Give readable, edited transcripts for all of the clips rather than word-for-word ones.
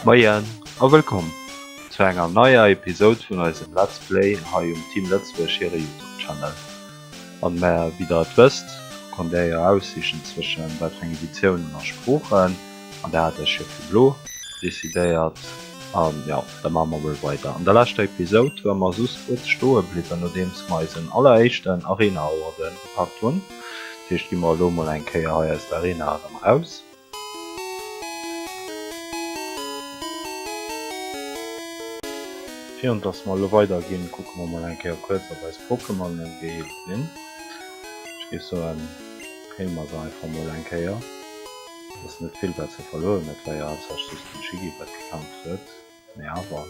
Moien a wëllkomm zu enger neier Episode vun eisem Let's Play hei um Team Lëtzebuerg hire Youtube Channel. An wéi der et wësst, konnt där jo aussichen zwëschen wat fir eng Editiounen a Sproochen, an der hat ech jo fir Blo decidéiert. An jo, da maache mer mol weider. An der leschter Episode ware mer soss kuerz stoe bliwwen, nodeems mer eisen alleréischten Arena-Orden gepackt hunn. Dat heescht, gi mer elo mol eng Kéier hei aus der Arena erëm eraus. Virun dass mer elo weider ginn, kucke mer mol eng Kéier kuerz ob eis Pokémonen geheelt sinn. Ech géif soen, heele mer se einfach mol eng Kéier. Et ass net vill wat se verluer hunn, et war jo haaptsächlech just den Shiggy wat gekämpft huet, mee awer.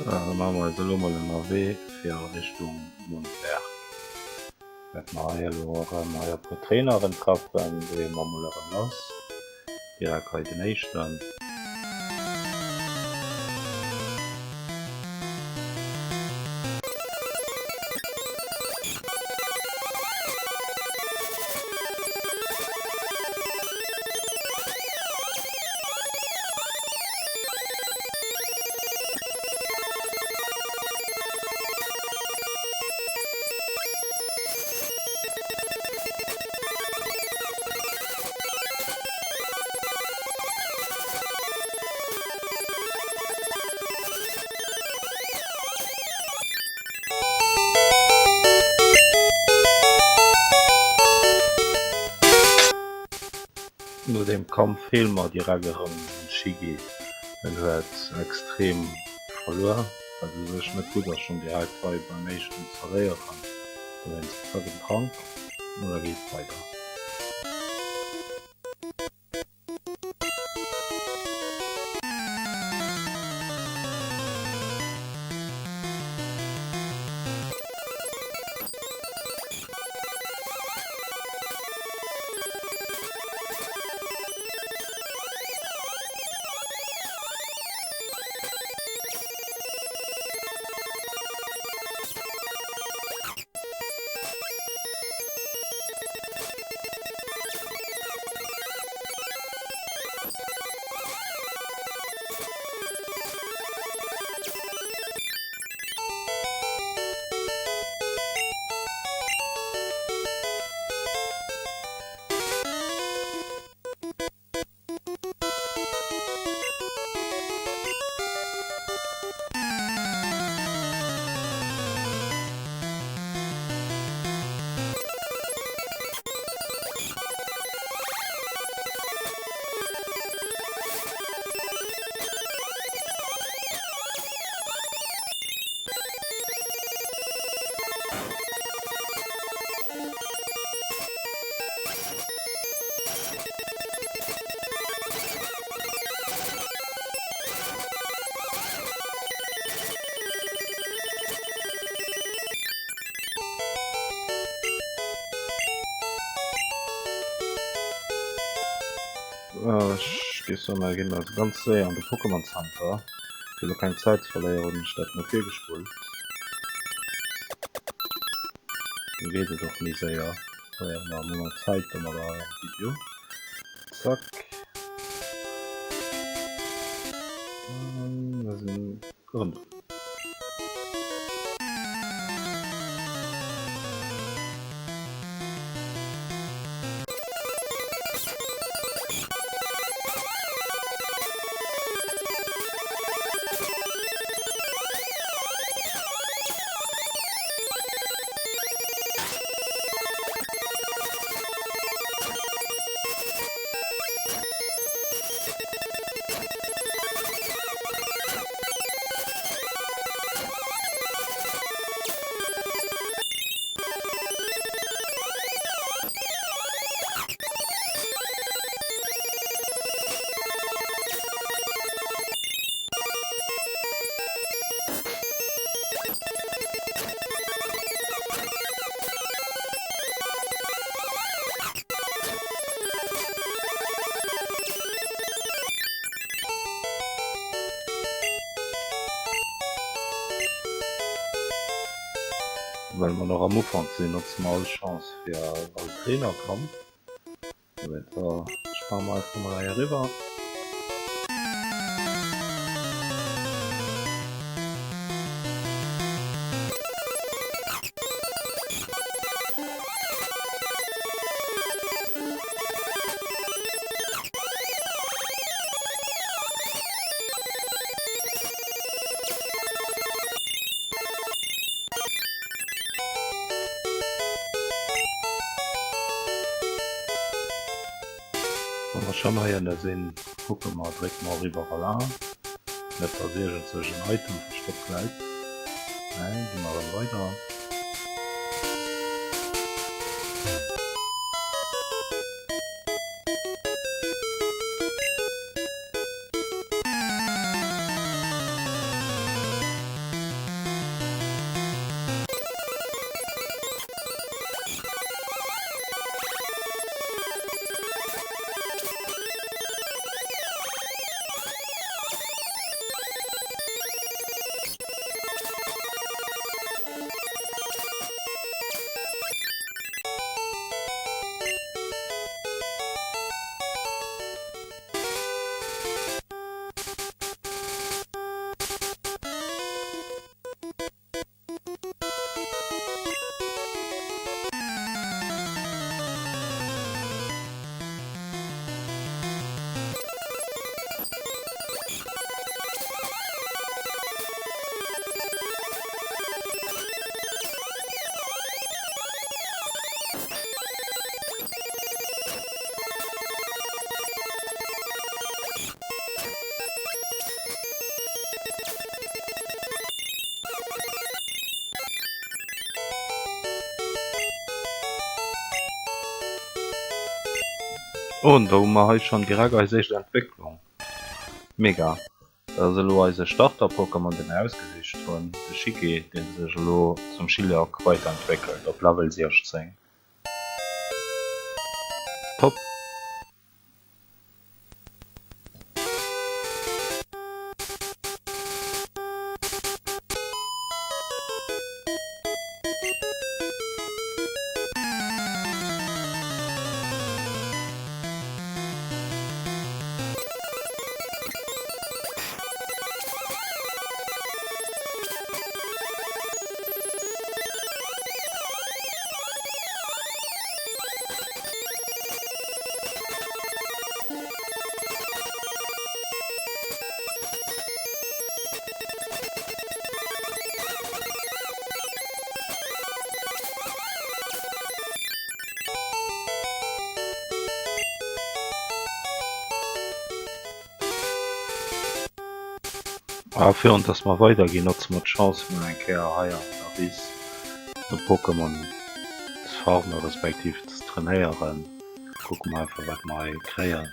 Da maache mer eis elo mol ënnerwee fir a Richtung Mundberg. Wäerte mer hei elo erëm hei e puer Traineren treffen, leeë mer mol erëm lass. Direkt hei den éischten. No deem Kampf feele mer direkt erëm den Shiggy, en huet extrem verluer, wat u sech net gutt ass schon direkt hei beim éischten ze verléieren, dowéinst zack en Trank an da geet et weider. Ech géif soen, mir ginn also ganz séier an de Pokémon Center. Fir elo keng Zäit ze verléieren, hunn ech dat no vir gespullt. Dann geet et och méi séier. Verléiere mer manner Zäit domadder hei am Video. Zack. An mir sinn erëm do. Well mer nach am Ufank sinn, notze mer all Chance fir all Trainerkampf. Dowéinster sprange mer einfach mol hei eriwwer. Wa mer schonn hei ënne sinn, kucke mer, drécke mer och iwwerall an. Net dass iergendsech en Item verstoppt läit. Nei, gi mer erëm weider. Oh, da hu mer hei schonn direkt eis éischt Entwécklung. Mega! Dat ass elo eise Starter-Pokémon, dee mir ausgesicht hunn, de Schiggy, dee sech elo zum Schilliok weiderentwéckelt op Level 16. Top! A virun dass mer weider ginn, notze mer d'Chance mol eng Kéier hei an der Wiss e Pokémon ze farmen respektiv ze trainéieren. Kucke mer einfach wat mer hei kréien.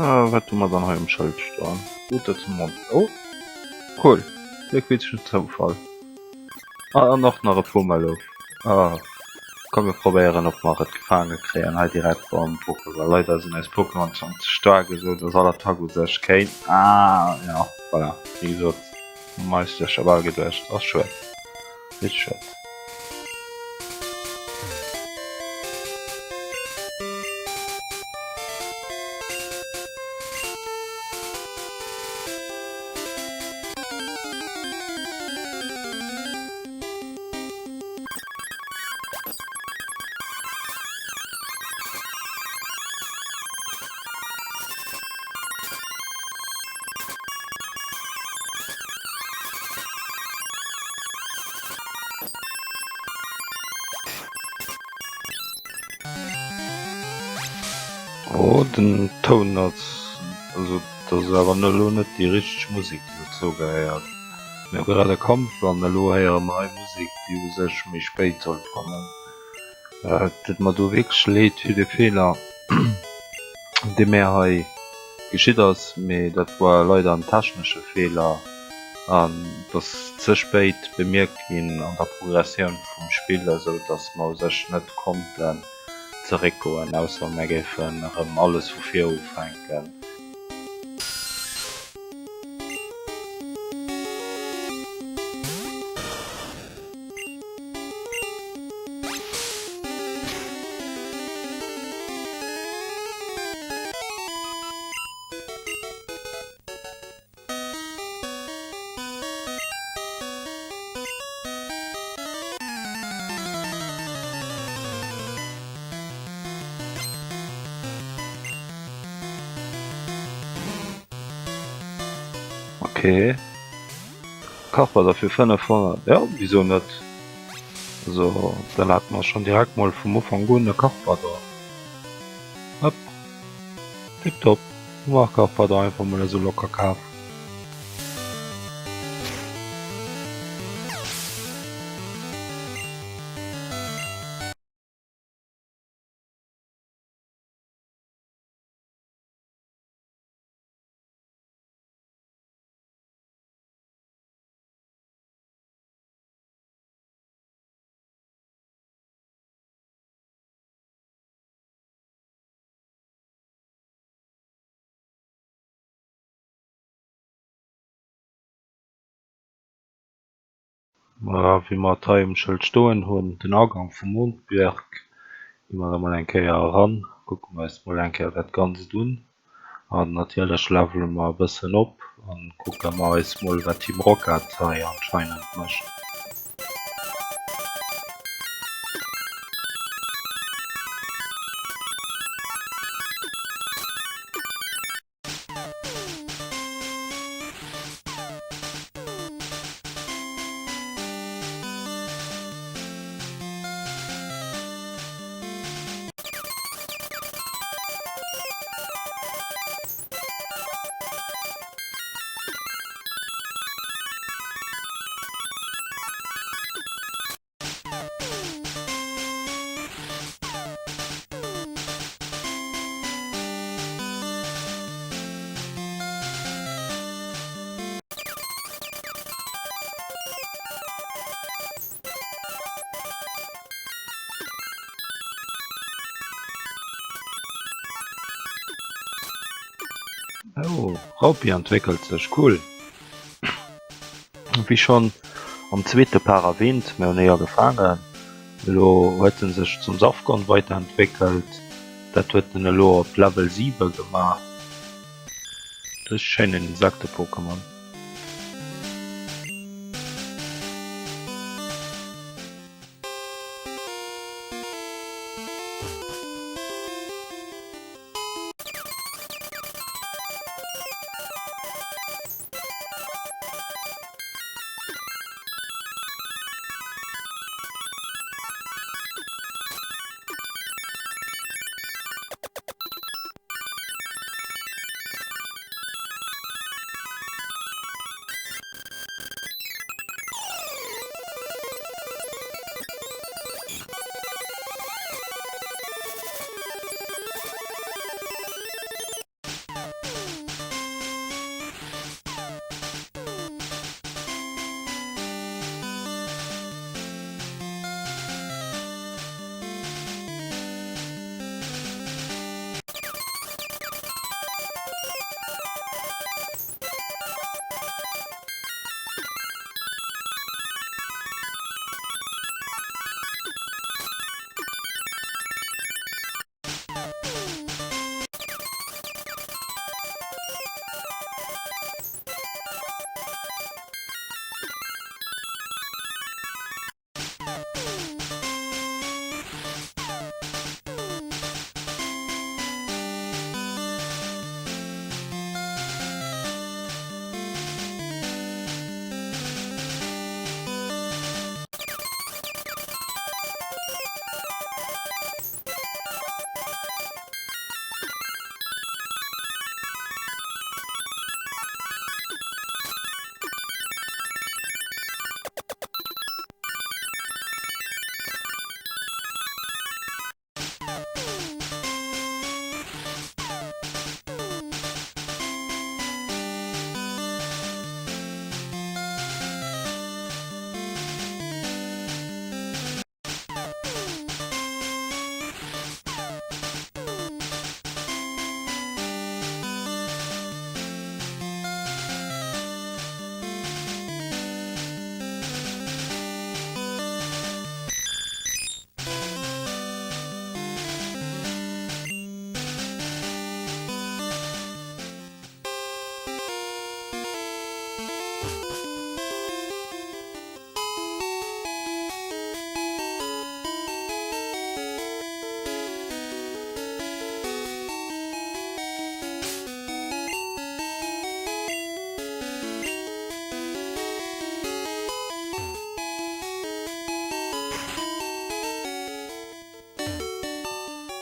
Ah, wat hu mer dann hei um Schëld stoen? Route zum Mont. Oh, cool. Gléckwitzeschen Zoufall. Ah, an och nach e Pummeluff. Ah, komm mir probéieren ob mer et gefaange kréien hei direkt beim Pokéball. Leider sinn eis Pokémon schonn ze staark, esou dass all Attack u sech kéint. Ah, ja, voilà, wéi gesot, hu mer eis jo scho bal geduecht. Ass schued, richteg schued. Den Toun ass, also dat ass awer elo net déi richteg Musek déi dozou gehéiert. Mir hu grad e Kampf an elo héiere mer hei Musek déi u sech méi spéit sollt kommen. Et deet mer do wierklech leed fir de Feeler dee mär hei geschitt ass, mee dat war leider en technesche Feeler an et ass ze spéit bemierkt ginn an der Progressioun vum Spill, esou dass mer u sech net konnten zeréckgoen, ausser mär géifen erëm alles vu vir ufänken. Okay. Kaffer der fir 500, jo wisou net? Also dann hat mer schon direkt mol vum Ufank un e Kachbadder. Hopp. Tiptop. Hu mer Kachbadder einfach mol esou locker kaf. Voilà, wéi mer et hei um Schëld stoen hunn, den Agang vum Mondberg. Gi mer da mol eng Kéier eran, kucke mer eis mol eng Kéier dat Ganzt un. An natierlech levele mer e bëssen op an kucke mer eis mol wat Team Rocket hei anscheinend mécht. Oh, Raupi entwéckelt sech, cool! Wéi schonn am zweete Part erwähnt, mir hunn e jo gefaangen, elo huet en sech zum Safgon weiterentwéckelt, dat huet en elo op Level 7 gemaach. Richteg schéinen Insekte-Pokémon.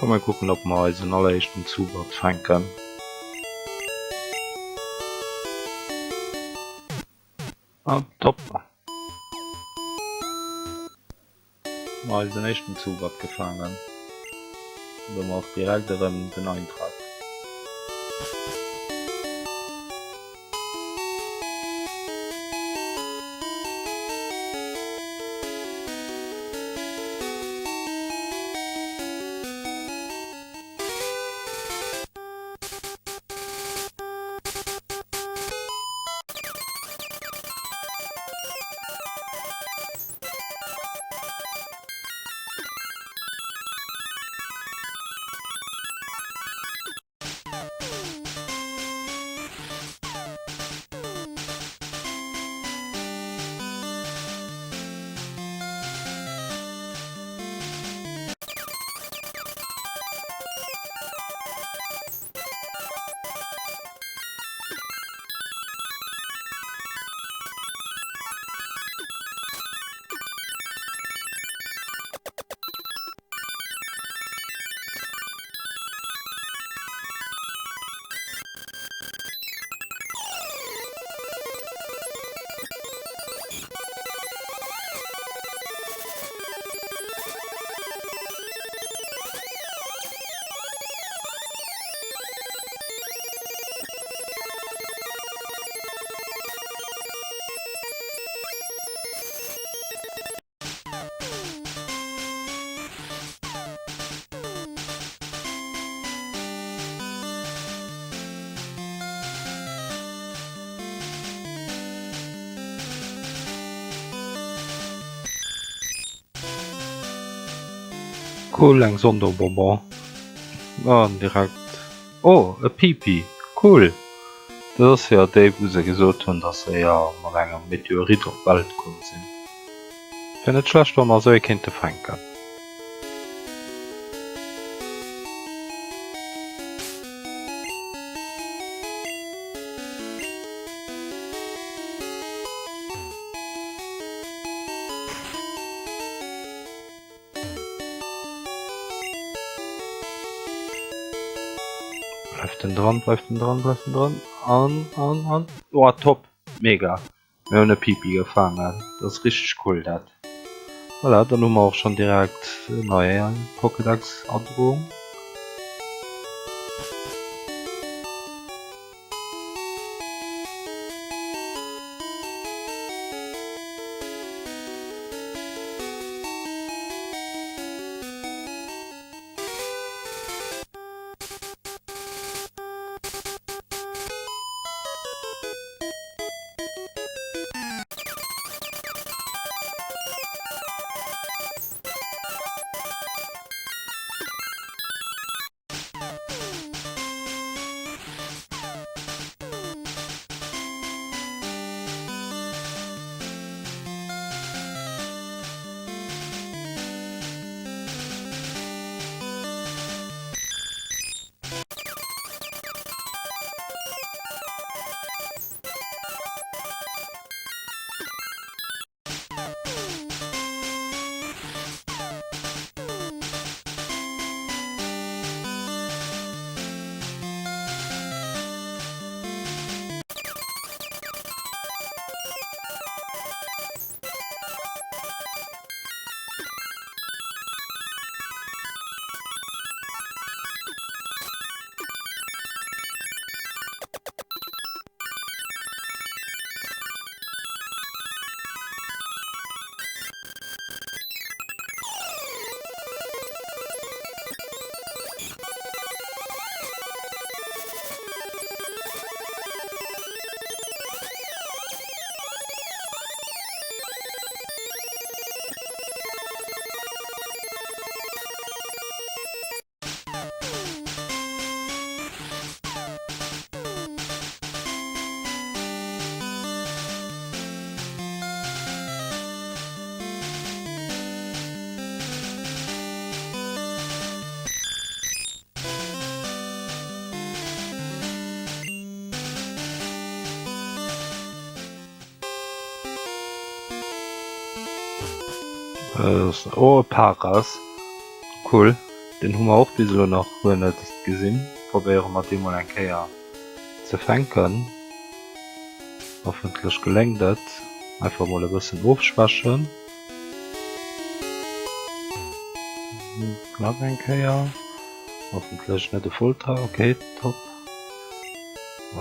Komm mir kucken ob mer eisen alleréischten Zubat fänken. Ah top! Mer eisen éischten Zubat gefaangen. An do mer och direkt erëm den Eintrag. Cool, eng Sonderbonbon. An direkt, oh e Pipi, cool! Dat ass jo déi wou se gesot hunn, dass se jo mat engem Meteorit op d'Welt komm sinn. Wier net schlecht wa mer esou ee kéinte fänken. Bleift en dran, bleift en dran, bleift en dran. An, an, an. Oh, top! Mega! Mir hunn e Pipi gefaangen. Dat ass richteg cool, dat. Voilà, dann hu mer och schonn direkt en neie Pokédex-Androung. Oh, e Paras. Cool. Deen hu mer och bis elo nach guer net gesinn. Probéiere mer dee mol eng Kéier ze fänken. Hoffentlech geléngt et. Einfach mol e bëssen ofschwächen. Nach eng Kéier. Hoffentlech net e Volltreffer. Ok, top.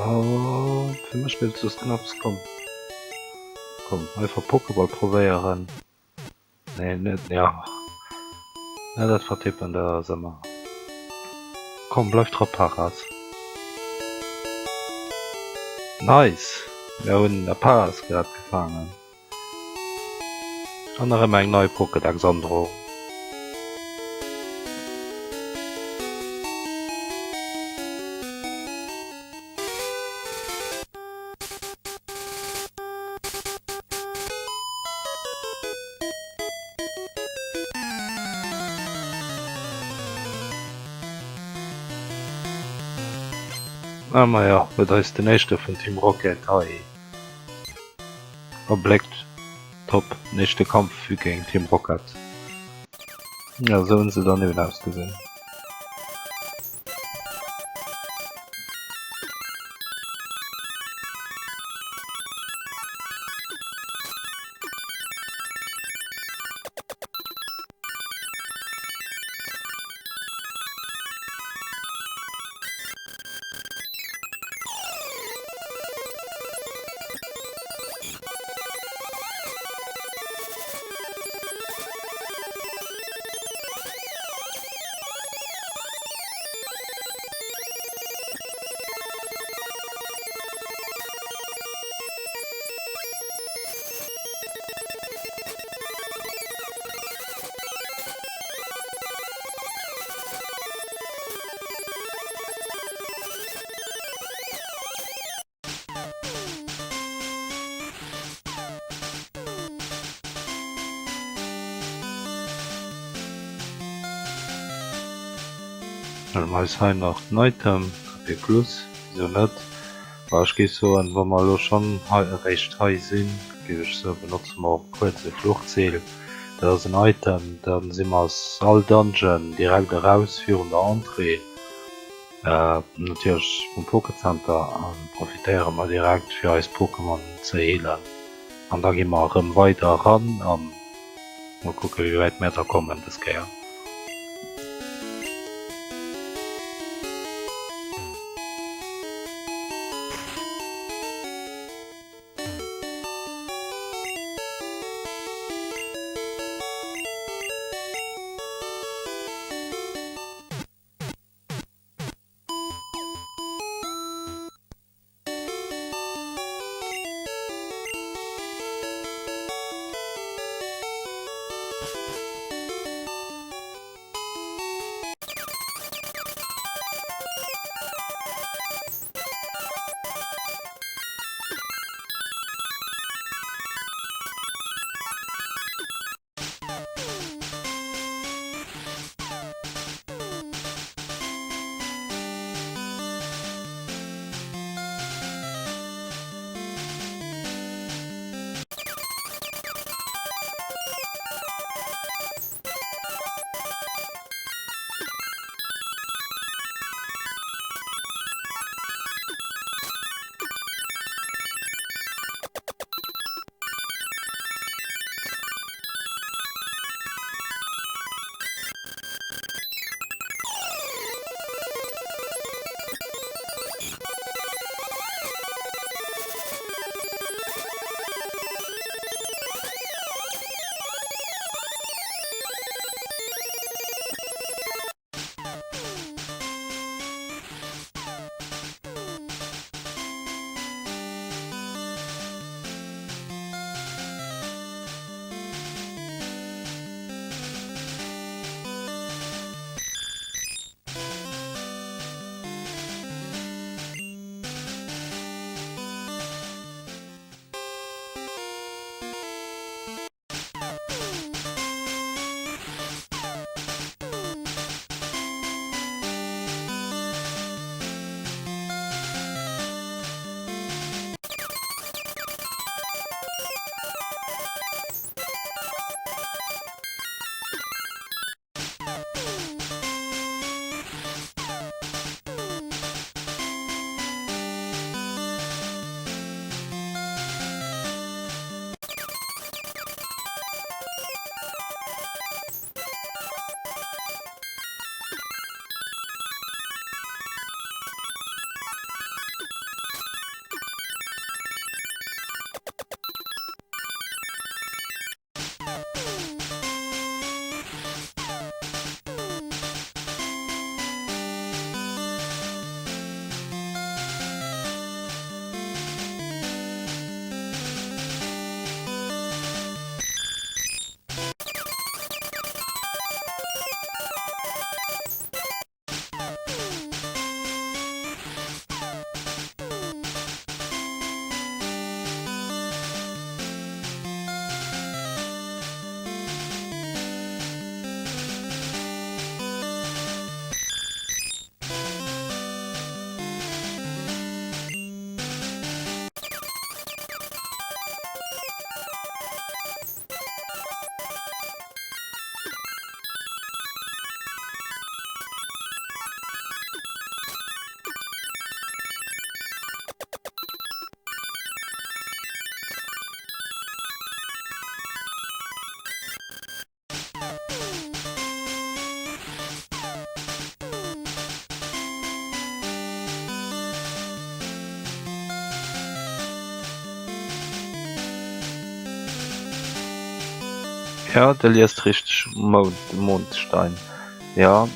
Oh, fir mech wier et soss knapps. Komm, komm, einfach Pokéball probéieren. Nee, net, ja. Ja, dat vertippen, dat ass ëmmer. Komm, bleif dra, Paras. Nice! Mir hunn e Paras grad gefaangen. An erëm eng nei Pokédex-Androung. Ah maja, huet eis den éischte vun Team Rocket hei erbléckt. Top, den éischte Kampf géint Team Rocket. Ja, esou hunn se dann eben ausgesinn. Huele mer eis hei nach den Item, KP plus, wisou net? Bah ech géif soen, wa mer elo schonn hei eréischt hei sinn, géif ech soen, benotze mer och kuerz e Fluchzeel. Dat ass en Item, da si mer aus all Dungeon direkt eraus virun der Entrée. Natierlech vum Pokécenter a profitéiere mer direkt fir eis Pokémon ze heelen. An da gi mer erëm weider eran an mol kucke wéi wäit mär da kommen des Kéier. Jo, de liest richteg Mondstein. Jo,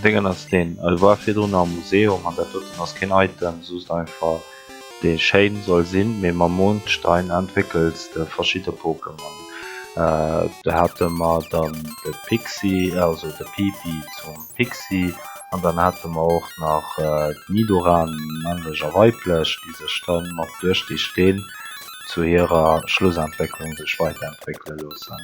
déngen ass deen. E war virdrun am Museum an dat doten ass keen Item, just einfach dee schéin soll sinn, mee mam Mondstein entwéckels de verschidde Pokémon. Do hate mer dann de Pixi, also de Pipi zum Pixi an dann hate mer och nach d'Nidoran, männlech a weiblech, déi sech dann mat duerch déi Steen zu hirer Schlussentwécklung sech weiderentwéckele loossen.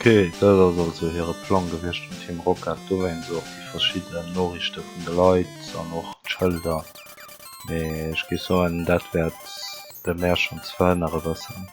Ok, dat ass also hire Plang gewiescht vum Team Rocket, dowéinst och déi verschidden Noriichte vun de Leit an och d'Schëlder. Mee ech géif soen, dat wäert de Maire schonn ze verhënnere wëssen.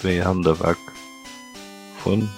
Wéi Handewerk vun.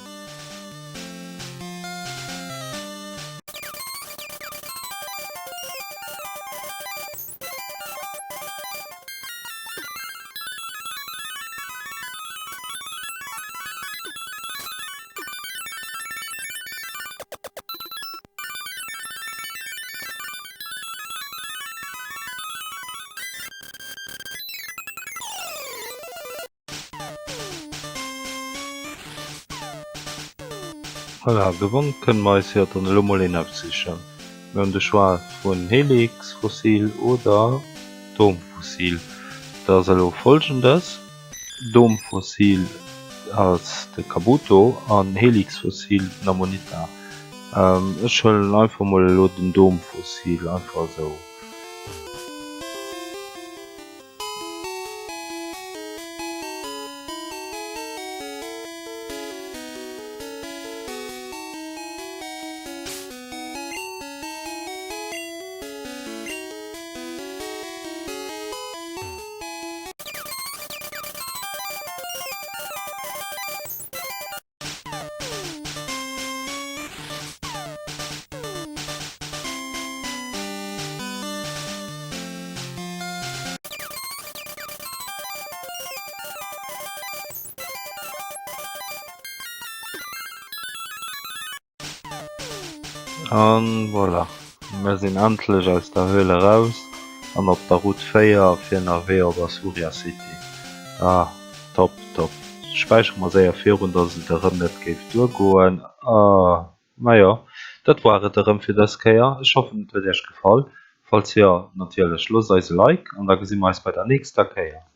Voilà, gewonn kënne mer eis jo dann elo mol een aussichen. Mir hunn de Choix vun Helix-Fossil oder Dom-Fossil. Dat ass elo folgendes, Dom-Fossil ass de Kabuto an Helix-Fossil den Amonita. Ech huelen einfach mol elo den Dom-Fossil, einfach esou. An voilà, mir sinn endlech aus der Höhle eraus an op der Route 4 fir ënnerwee op Asuria City. Ah, top, top. Späichere mer séier virun, dass et erëm net géif duergoen. Ah, majo, dat war et erëm fir dës Kéier. Ech hoffen et huet iech gefall. Falls jo, natierlech loosst eis e Like an da gesi mer eis bei der nächster Kéier.